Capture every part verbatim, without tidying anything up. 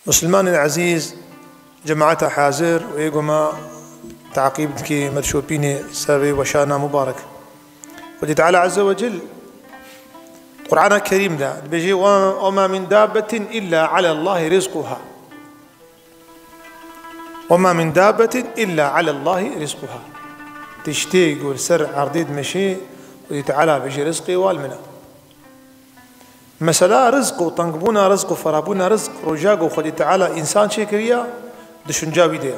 Musulmanên ezîz, cemaeta hazir û ê ku me teqîb dike, me dişopîne ser vê weşana mubarek. Xwedê Teala Azze ve Cel Qur'ana Kerîm de dibêje, "Ve, ve ma min dabbetin illa alallahî rizquha." "Ve ma min dabbetin illa alallahî rizquha." Tiştê ku li ser erdê dimeşe, Xwedê Teala bêje, "Rizqê wan li min e." Mesela rizq û tengbûna rizq û ferabûna rizq, roja ku Xwedê Teala însan çêkiriya, di şûnca wî de ye.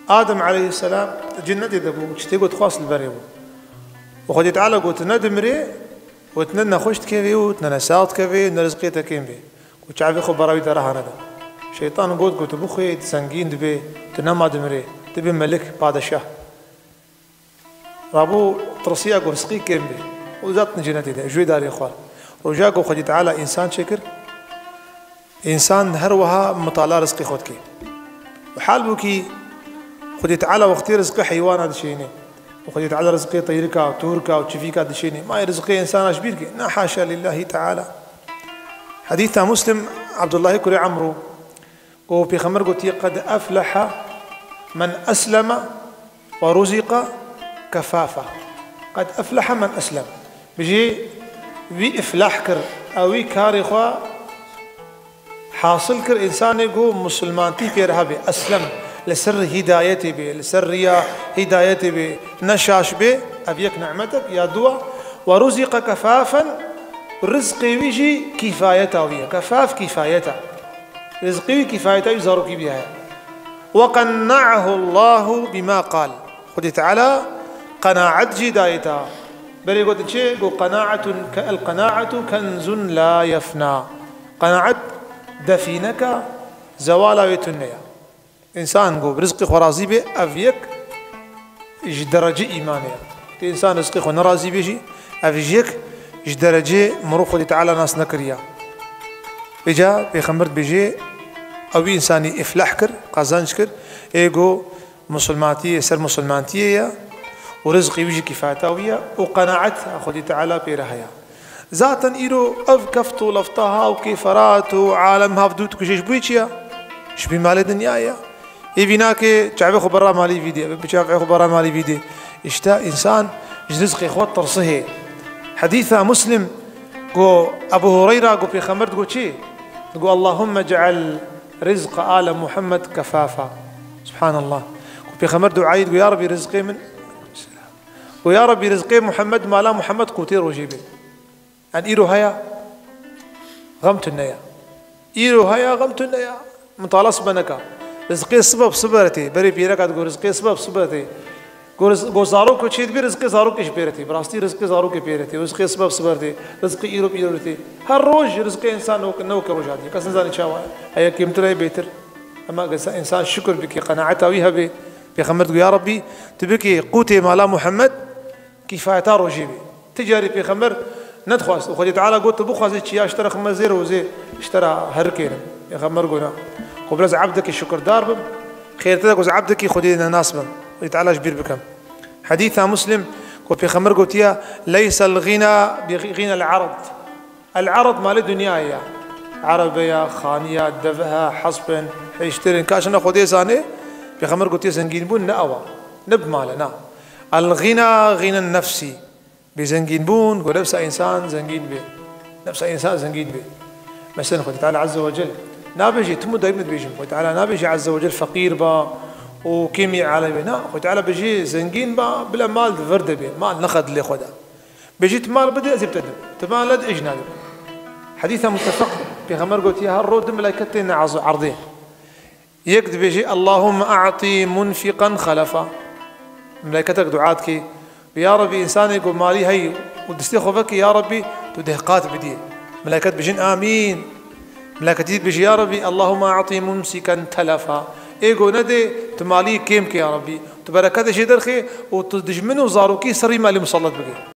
Adem aleyhisselam di cennetê de bû, tiştê ku dixwast li berê bû. Û Xwedê Teala got, "Ne dimirê, û tu ne nexweş dikevê û tu ne nesax dikevê, ne rizqê te kêm bê." Û çavê xwe bera wî de reha neda. Şeytan got, got, "Tu bixwê, tu zengîn dibê, tu nema dimirê, tu bê melik, padeşah." Rabû tirsiya ku rizqî kêm bê. Û zaten cennetê de, ji wê darê xwar. Roja ku Xwedê Teala însan çêkir, însan her wiha mitala rizqê xwe dike. Û hal bû kî Xwedê Teala wextê rizqê heywana dişêne. Û Xwedê Teala rizqê teyrika, tûrka û çivîka dişêne. Ma rizqê însana ji bîr ke? Na haşa lillahî teala. Hedîsa Muslim, Abdullahî kurê Emrû, ku Pêxember gotiye, "Qed efleha men esleme ve ruziqa kefafa." Qed efleha men eslem. Bijî, wî iflah kir, ew wî karê xwe hasil kir, însanê ku musulmantî pê re hebe, eslem, li ser hîdayetê bê, li ser riya hîdayetê bê, ne şaş bê, ev yek nimetek, ya dua, "Ve ruziqa kefafen", rizqê wî jî kîfayeta wî ye. Kefaf kîfayeta. Rizqî wî kîfayeta wî zarokî bî heye. "Ve qenna'ahu Allahu bima qal." Xwedê Teala qenaet jî dayê te. Berê gotin çi? Got, "Qenaetun ke-, el qenaetu kenzun la yefna." Qenaet defîneka zewala wê tune ye. Însan ku bi rizqê xwe razî bê, ev yek ji derecê îmanê ye. Tê însan rizqê xwe nerazî bê jî, ev ji yek ji derecê mirov Xwedê Teala nas nekiriya. Vêca Pêxember dibêje, ew wî însanî îflah kir, qazanc kir, ê ku musulmantiyê, ser musulmantiyê ye û rizqî wî jî kîfayeta wî ye û qenaet Xwedê Teala pê re heye. Zaten îro ev keft û lefta ha û kêferat û alem hav dû dikuje ji bo çi ya? Ji bî malê dinyayê ya. Ê vî nake çavê xwe berra malî vî dê, bi çavê xwe berra malî vî dê. Îşte însan ji rizqê xwe tirsihê. Hedîsa Muslim ku Ebu Hureyra ku Pêxember digot çi? Digot, "Allahumme ceal rizqa ale Muhammed kefafa." Subhanallah. Ku Pêxember duayî digot, "Ya Rebî, rizqê min." Û ya Rebî, rizqê Muhammed, mala Muhammed qûtê rojê bê. Yan îro haya, xem tune ya. Îro haya, xem tune ya. Mitala sibe neka. Rizqê sibe bi sibe re tê. Berê pîreka digo rizqê sibe bi sibe re tê. Go riz-, go zarok ku çê dibî rizqê zarokê jî pê re tê. Bi rastî rizqê zarokê pê re tê. Rizqê sibe bi sibe re tê. Rizqê îro bi îro re tê. Her roj rizqê însan ne wek, ne wekî roja dî. Kes nizanî çawa ye. Heye kêmtir heye bêtir. Ema gesa însan şikir bike, qenaeta wî hebe. Pêxember digo, "Ya Rabbî, tu bikê qûtê mala Muhammed." Kîfayeta rojê bê. Ti carî Pêxember nedixwast. Û Xwedê Teala got, "Tu bixwazî çiya ji te re xime zêr û zê ji te re herikênim." Pêxember got, "Na. Ku bila ez ebdekî şukirdar bim, xêrtir e ku ez ebdekî Xwedê nenas bim. Xwedê Teala ji bîr bikim." Hedîsa Muslim ku Pêxember gotiye, "Leysel ghina bi ghinel erd." El erd malê dinyayê ya. Erebe ya, xaniya, deve ya, hesbin, hêştirin. Ka şina Xwedê zanê, Pêxember gotiye, "Zengînbûn ne ew e. Ne bi mal e, na." El ghina ghinen nefsî. Bê zengînbûn, ku nefsa însan zengîn bê. Nefsa însan zengîn bê. Mesela Xwedê Teala Azze ve Cel nabêjê, tim û daîm dibêjim, Xwedê Teala nabêjê Azze ve Cel feqîr ba û kêmî alê bê. Na, Xwedê Teala bêjê zengîn ba, bila mal di vir de bê. Mal nexe dilê xwe de. Bêjî, "Tu mal bidê, ez ê bi te dim. Tu mal nedî, ez jî nadim." Hedîsa muttefeq, Pêxember gotiye, her ro du melaiket têne erdê. Yek dibêje, "Allahümme a'ti munfiqan halefa." Melaiketek dua dike, "Ya Rebî, însanê ku malî heyî û distê xwe vekî, ya Rebî, tu deh qat bidî." Melaiket bijin, "Amîn." Melaiketî dibêje, "Ya Rebî, Allahümme a'ti mumsikan telefa." Ê ku nedê, tu malî kêm ke, ya Rebî. Tu bereketê jê derxê û tu dijmin û zarokî serî malî musallet bike.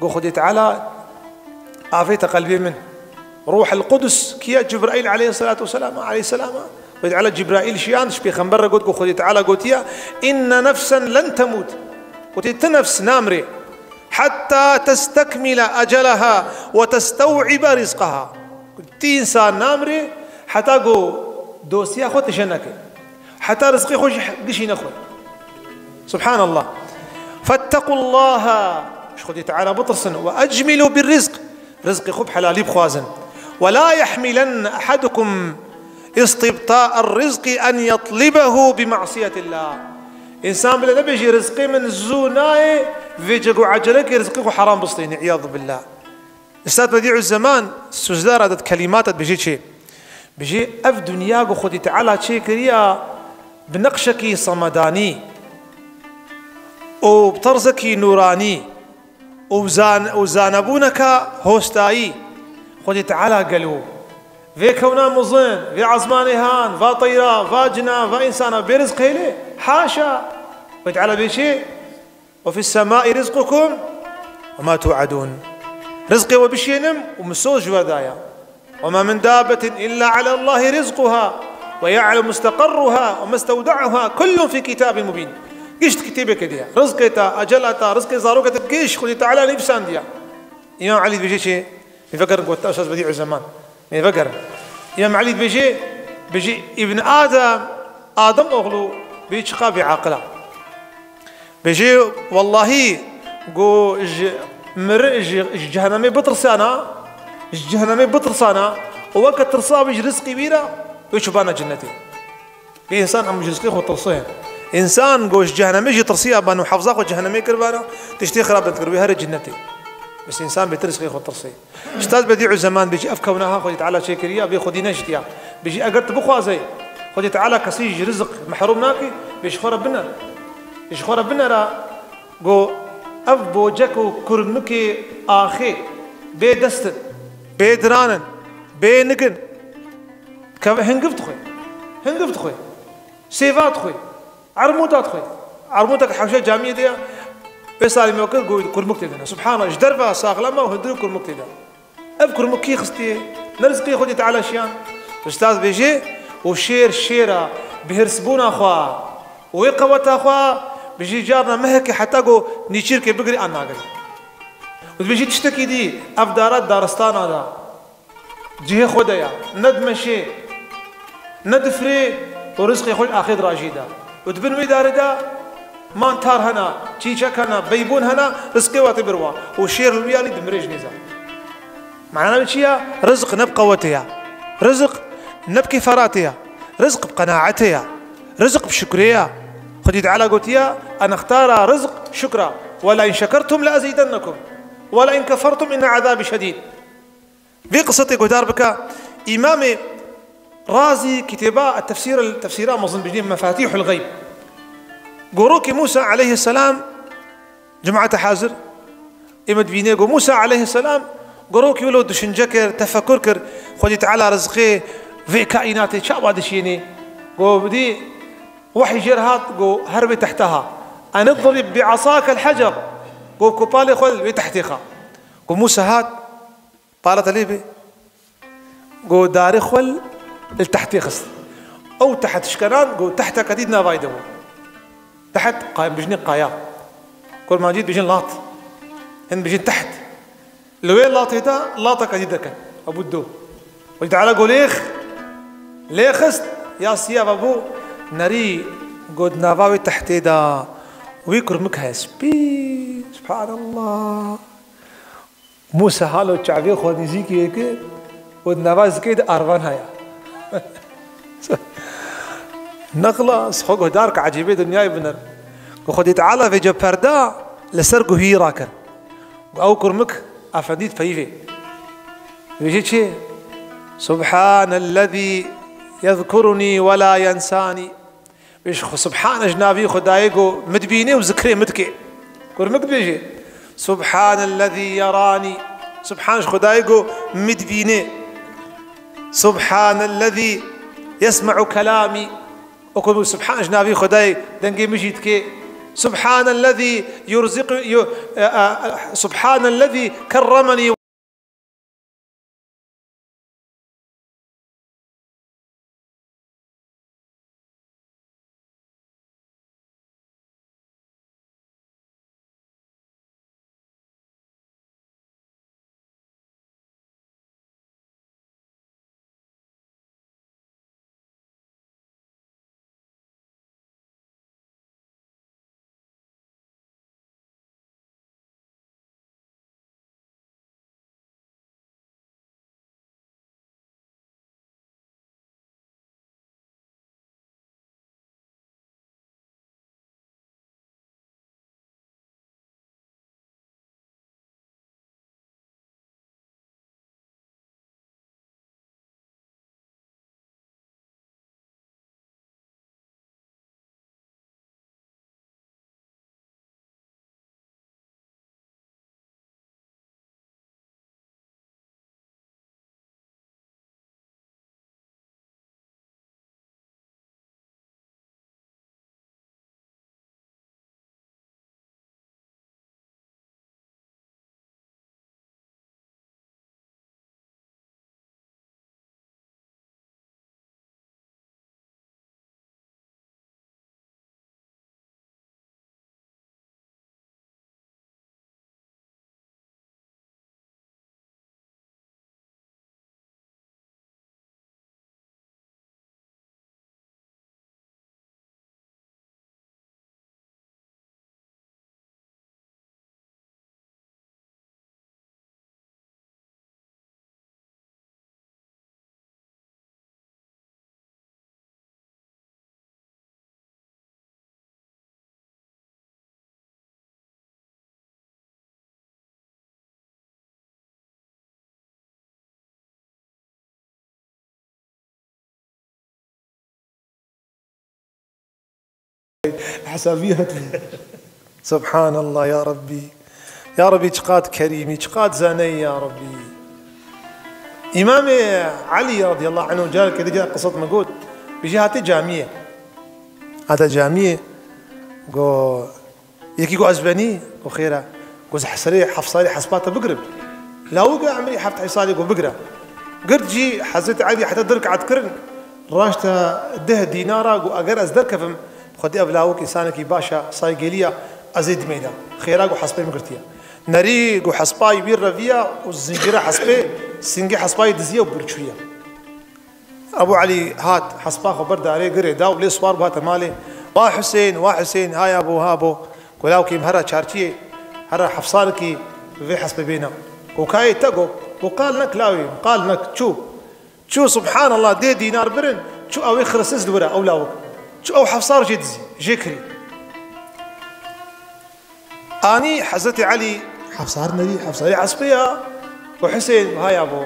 Go Xwedê Teala avête qelbê min. Ruh el Qudus kiye? Cibraîl aleyhisselatu vesselam, aleyhisselama. Xwedê Teala Cibraîl şiyand, ji pêxember re got, go Xwedê Teala gotiye, "Inne nefsen len temût." Gotê, ti nefs namrê. "Hetta testekmile eceleha ve testew'ibe rizqeha." Ti însan namrê, heta go dosiya xwe tije neke. Heta rizqê xwe ji gişî nexwe. Subhanallah. Fettequllaha. Ji Xwedê Teala bitirsin. Ve ecmilu bir rizq. Rizqê xwe bi helalî bixwazin. Ve la yehmilenne ehadukum istibta'er rizqi en yetlibehu bi ma'siyetillah. Însan bile nebêjî, rizqê min zû nayê, vêce go ecelekê rizqê xwe heram bistênî. İyadu billah. Üstad Bediüzzeman sözler adet kelimat et bêjê çi? Bêjê, ev dinya ku Xwedî Teala çêkiriya bi neqşekî semedanî û bi terzekî nûranî û zan-, û zanebûneka hostayî. Xwedî Teala gelo vê kewna mizin, vê ezmanê han, va teyra, va cina, va însana bê rizq hêlê? Haşa! Xwedî Teala bê çi? وفي السماء رزقكم وما توعدون. Rizqê we bişênim û min soz ji we daye. وما من دابة إلا على الله رزقها ويعلم مستقرها ومستودعها كل في كتاب مبين. Giş di kitêbekê de ye. Rizqê te, ecela te, rizqê zarokê te giş Xwedê Teala nivîsandiye. Îmam Elî dibêje çi? Mêvegerin ku te Ustaz Bediüzzeman. Mêvegerin. Îmam Elî dibêje, bêje, Îbn Adem, Adem oğlu, bê çiqa bêaqil a. Bêje, wellahî, ku ji mir-, ji, ji cehennemê bitirsana, ji cehennemê bitirsana, û weke tirsa wî ji rizqî wî re, wê çûbana cennetê. Bê însan em ji rizqê xwe tirsin. Însan ku ji cehennemê jî tirsiya ban û hefza xwe cehennemê kiribana, tiştê xirab dikir, wê here cennetê. Bes însan bêtir rizqê xwe tirsê. Ustaz Bediüzzeman bêjî, ev kewna ha Xwedî Teala çêkiriya, bê xwedî neştiya. Bêjî, eger tu bixwazê, Xwedî Teala kesî ji rizq mehrum nake, bê ji xwe re binere. Ji xwe re binere, go ev bocek û kurmikê axê bê dest in, bê diran in, bê nig in. Keve hingiv dixwe. Hingiv dixwe. Sêva dixwe. Ermûda dixwe. Ermûdek hewşe camiyê de ya. Vê salî me kir, got, kurmik tê de ne. Subhanallah, ji derve saxlama û hundirî kurmik tê de. Ev kurmik kî xistiye? Ne rizqê Xwedê Teala şiyan? Ustaz bêje, û şêr şêra bi hirsbûna xwe û wê qeweta xwe, bêje carna mehekê heta ku nîçîrkê bigirî an nagirî. Û dibêjî tiştekî dî, ev dara daristana da. Cihê xwe de ya, ne dimeşê, ne difirê û rizqê xwe ji axê dirajî de. Û di bin wê darê de mantar hene, çîçek hene, beybûn hene, rizqê we tê bir wa. Û şêr li wî alî dimire ji nêza. Mana wê çi ya? Rizq ne bi qewetê ya. Rizq ne bi kêferatê ya. Rizq bi qenaetê ya. Rizq bi şukrê ya. Xwedî Teala gotiye, "En ixtara rizq şukra. Ve la in şekertum le ezîdennekum. Ve la in kefertum inne ezabî şedîd." Vê qisê tê guhdar bike, Îmamê Razî kitêba tefsîr, tefsîra mezin bijî Mefatîhul Xeyb. Gorokê Mûsa aleyhisselam, cemaete hazir, ême dibînê, go Mûsa aleyhisselam gorokî wilo düşünce kir, tefekur kir, Xwedî Teala rizqê vê kaînatê çawa dişînî. Go bidî wehy jêr hat, go her wê tehte ha. Enidrib bi asake el hecer. Go kopalê xwe li wê tehtê xa. Go Mûsa hat, Pala te lê bê. Go darê xwe li tehtê xist. Ew teht şikenan, go tehteke dî di navayê de bû. Teht, qay-, bijnê qaya. Kurmancî dibêjin lat. Hin dibêjin teht. Li wê latê de lateke dî deken. Ew bû do. Xwedî Teala go lêx, lê xist, ya siya ve bû, nerî go di nava wê tehtê de wî kurmik heye spî. Subhanallah. Mûsa halo çavê xwe nêzîkî kir û di nava zikê de arvan heye. Nexlas, xwe guhdar ke ecêbê dinyayê biner. Ku Xwedê Teala vêce perda li ser guhî rakir. Ku ew kurmik efendî dipeyivê. Vêjê çi? Subhanellezî yezkurunî ve la yensânî. Bêj, xwe subhane ji navî Xwedayê go min dibîne û zikrê min dike. Kurmik dibêje, Subhanellezî yeranî. Subhan ji Xwedayê go min dibîne. Subhanellezî yesme'u kelamî. Oku subhan ji navî Xwedayê dengê min jî dike. سبحان الذي يرزق، ي-، آه، آه، سبحان الذي كرمني. Hesabiyat. Subhanallah ya Rabbi. Ya Rabbi, çiqad kerîmî, çiqad zaneyî ya Rabbi. Îmamê Elî radiyallahu anhu careke dî qisat me got, bi jî hatê camiyê. Hate camiyê, go, yekî go ez benî, go xêr e. Go ez serê heft salî hespa te bigirim. Lawik e, emrî heft heyş salî, go bigire. Girt jî Hezretî Elî heta du rekat kirin, raşte deh dînara, go eger ez derkevim, Xwedî ev lawik însanekî baş e, saygêlî ye, ez ê dimeyda. Xêra, go hespê min girtiye. Nerî, go hespayî wî reviya û zincîra hespê, singê hespayî diziye û birçûye. Ebû Elî hat, hespa xwe bir darê, girê da û lê siwar bû, hate malê. Wa Husên, wa Husên, ha yabo, ha bo. Go lawikê min here çarçiyê, here heft salekî vê hespê bêne. Go kayê te go, go qal nek lawê, qal nek, çû. Çû, subhanallah, dê dînar birin, çû ew ê xirisiz li wir e, ew lawik. Çû ew heft sal jê dizî, jê kirî. Anî Hezretî Elî heft sal nerî, heft salî hespê ya. Û Husên, ha yabo,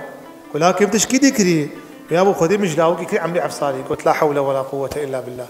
ku lawikê min tişkî dê kirî, ya bo Xwedê min ji lawikî kirî emrî heft salî. Got, "La hewle we la quwwete illa billah."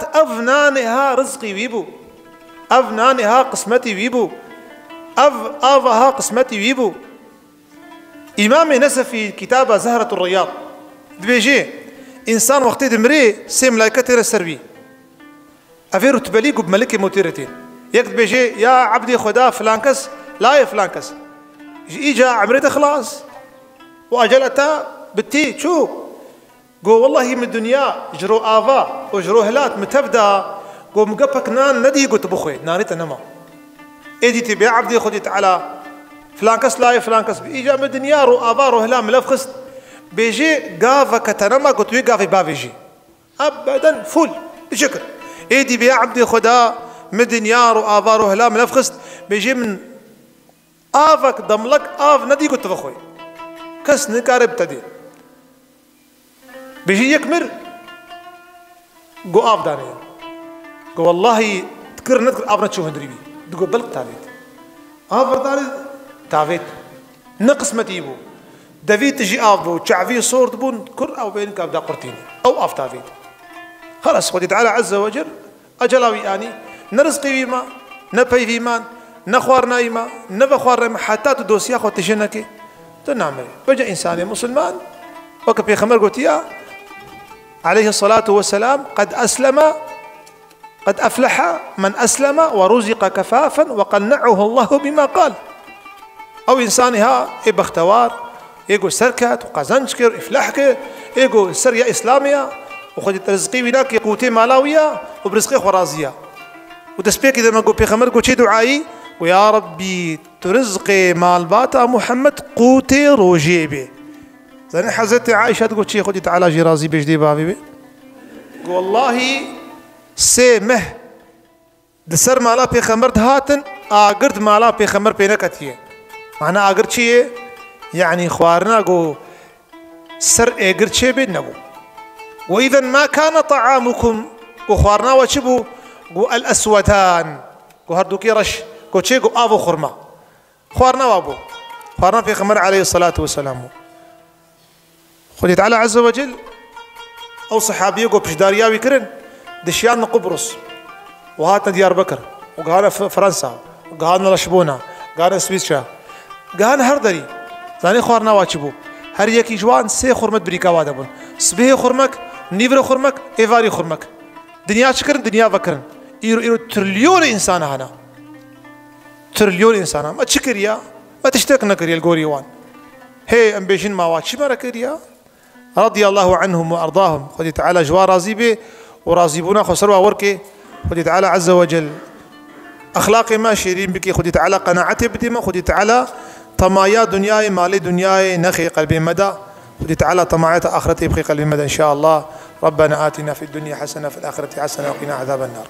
Ev nanê ha rizqî wî bû. Ev nanê ha qismetî wî bû. Ev ava ha qismetî wî bû. Îmamê Nesefî kitaba Zehretur Riyad dibêje, însan wextê dimirê sê melaîke têne ser wî. Evê rutbelî ku bi melikê motêre tên. Yek dibêje, ya ebdê Xweda filan kes, layê filan kes. Ji îca emrê te xilas. Û ecele te bi tê çû. Go wellahî min dinya ji ro ava û ji ro hilat min tev da. Go min gepek nan nedî go tu bixwe. Nanê te nema. Êdî tê bê ebdê Xwedê Teala. Filan kes layê filan kes bi. Îca min dinya ro ava ro hila min lev xist. Bêje gaveke te nema go tu wê gavê bavêjî. Ebeden fûl. Bişikir. Êdî bê ebdê Xweda min dinya ro ava ro hila min lev xist. Bêje min avek demlek av nedî go tu vexwe. Kes nikare bi te dê. Bêjî yek mir, go av danê. Go wellahî dikir nedikir av neçû hundirî wî. Digo belk tavêt. Av danê tavêt. Ne qismetî bû. Devî tijî av bû, çavî sor dibûn, kur ew bên kav da qurtînî. Ew av tavêt. Xelas, Xwedî Teala Azze ve Cel Ecela wî anî, ne rizqê wî ma, ne peyvî man, ne xwarina wî ma, ne vexwarina wî ma, heta tu dosya xwe tije nekê, tu namirî. Vêca însanê musulman, weke Pêxember gotiya, aleyhissalatu vesselam, "Qed esleme, qed efleha men esleme ve ruziqe kefafen ve qenne'uhu Allahu bima qal." Ew însanê ha ê bextewar, ê ku serket û qezenc kir, îflah kir, ê ku ser ya Îslamê ya, û Xwedê rizqê wî nake, qûtê mala wî ya, û bi rizqê xwe razî ya. Û destpêkê de me got, Pêxember got çi duayî? Got, "Ya Rabbî, tu rizqê malbata Muhammed qûtê rojê bê." Zanî Hezretê Aîşe digot çi, Xwedê Teala jê razî bê, ji dê bavê bê? Got, "Wellahî sê meh di ser mala Pêxember dihatin, agir di mala Pêxember pê neketiye." Mana agir çi ye? Yanî xwarina ku ser êgir çêbê nebû. "Ve îzen ma kana ta'amukum", ku xwarina we çi bû? Ku el eswedan, ku herdûkê reş, ku çê, ku av û xurma. Xwarina wa bû. Xwarina Pêxember aleyhissalatu vesselam bû. Xwedê Teala Azze ve Cel ew sehabiyê ku piştdariya wî kirin, dişiyandin Qubrus û hatin Diyarbekir û gihane F-, Fransa û gihane Leşbona, gihane Swîsra, gihane her derî. Zanî xwarina wa çi bû? Her yekî ji wan sê xurmet birîka wa de bûn. Sibihê xurmek, nîvre xurmek, êvarî xurmek. Dinya çi kirin? Dinya vekirin. Îro, îro trilyonê însan hene. Trilyonê însan hene. Me çi kiriya? Me tiştek nekiriye li gorî wan. Hê em bêjin ma wa çi me re kiriya? Radiyallahu anhum ve erdahum. Xwedî Teala ji wan razî bê û razîbûna xwe ser wa werkê. Xwedî Teala Azze ve Cel exlaqê me şêrîn bike. Xwedî Teala qenaetê bidê me. Xwedî Teala temaya dinyayê, malê dinyayê nexê qelbê me de. Xwedî Teala temayeta axretê bixê qelbê me de inşallah. ربنا آتنا في الدنيا حسنة وفي الآخرة حسنة وقنا عذاب النار.